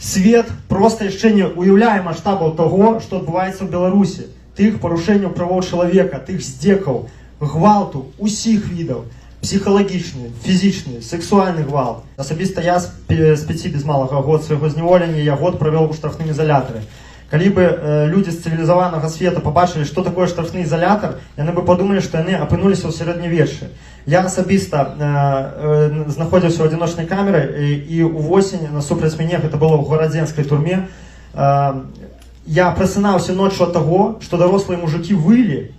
Свет просто яшчэ не уяўляе маштабаў таго, што адбываецца ў Беларусі, тых парушэнняў правоў чалавека, тых здзекаў, гвалту усіх відаў, псіхалагічны, фізічны, сексуальны гвалт. Асабіста я з 5 без малага год свайго зняволення я год правёл у штрафным ізалятары. Калі бы людзі з цывілізаванага света пабачылі, што такое штрафны ізалятар, яны бы падумалі, што яны апынуліся ў сярэднявеччы. Я асабіста знаходзіўся ў адзіночнай камеры і ўвосень насупраць мяне, гэта было ў гарадзенскай турме, я прасынаўся ноччу ад таго, што дарослыя мужыкі вылі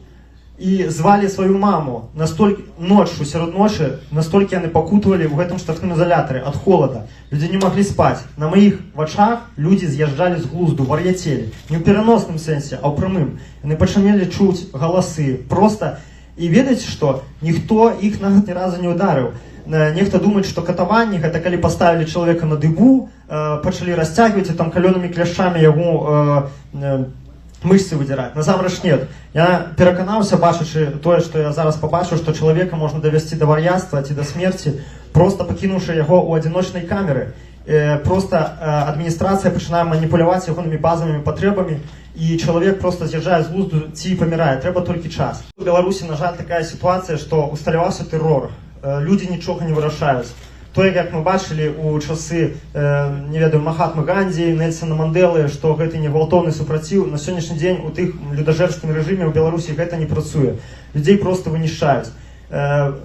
і звалі сваю маму настолькі ноччу, сярод ночы, настолькі яны пакутавалі ў гэтым штрафным ізалятары ад холода. Людзі не маглі спаць. На маіх вачах людзі з'язджалі з глузду, вар'яцелі. Не ў пераносным сэнсе, а ў прамым. Яны пачыналі чуць галасы. Просто і ведаеце што? Ніхто іх нават ні разу не ударыў. Нехта думае, што катаванне — гэта калі паставілі чалавека на дыбу, пачалі расцягваць і там калёнымі кляшчамі яго мышцы выдзіраць. Насамрэч нет. Я пераканаўся, бачачы тое, што я зараз пабачыў, што чалавека можна давесці да вар'яцтва ці да смерці, просто пакінуўшы яго ў адзіночнай камеры. Просто адміністрацыя пачынае маніпуляваць ягонымі базавымі патрэбамі, і чалавек просто з'язджае з глузду ці памірае. Трэба толькі час. У Беларусі, на жаль, такая сітуацыя, што усталяваўся тэрор. Людзі нічога не вырашаюць. Тое, як мы бачылі ў часы, не ведаю, Махатмы Гандзі, Нельсона Мандэлы, што гэты негвалтоўны супраціў, на сённяшні дзень у тых людажэрскім рэжыме ў Беларусі гэта не працуе. Людзей просто вынішчаюць.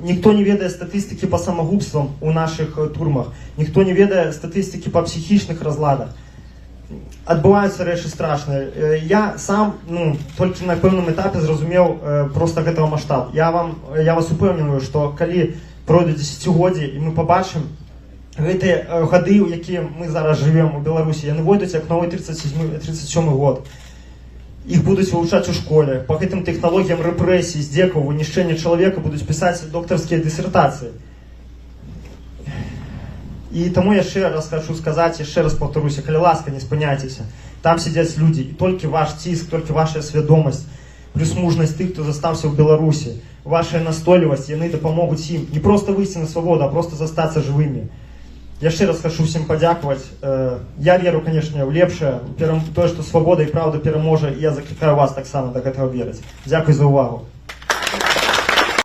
Ніхто не ведае статыстыкі па самагубствам у нашых турмах, ніхто не ведае статыстыкі па псіхічных разладах. Адбываюцца рэчы страшныя. Я сам, ну, толькі на пэўным этапе зразумеў просто гэтага маштаб. Я вас упэўніваю, што калі пройдуць дзесяцігоддзі і мы пабачым гэтыя гады, у якія мы зараз жывем у Беларусі, яны войдуць як новы 37, 37 год. Іх будуць вывучаць у школе. Па гэтым тэхналогіям рэпрэсій, здзекаў, вынішчэння чалавека будуць пісаць доктарскія дысертацыі. І таму яшчэ раз хочу сказаць, яшчэ раз паўтаруся: калі ласка, не спыняйцеся. Там сядзяць людзі, і толькі ваш ціск, толькі ваша свядомасць, плюс мужнасць тых, хто застаўся ў Беларусі, ваша настойлівасць, яны дапамогуць ім не проста выйсці на свабоду, а просто застацца жывымі. Яшчэ раз хочу всем падзякаваць. Я веру, конечно, ў лепшае, тое, што свабода і праўда пераможа, і я заклікаю вас таксама да гэтага верыць. Дзякуй за ўвагу.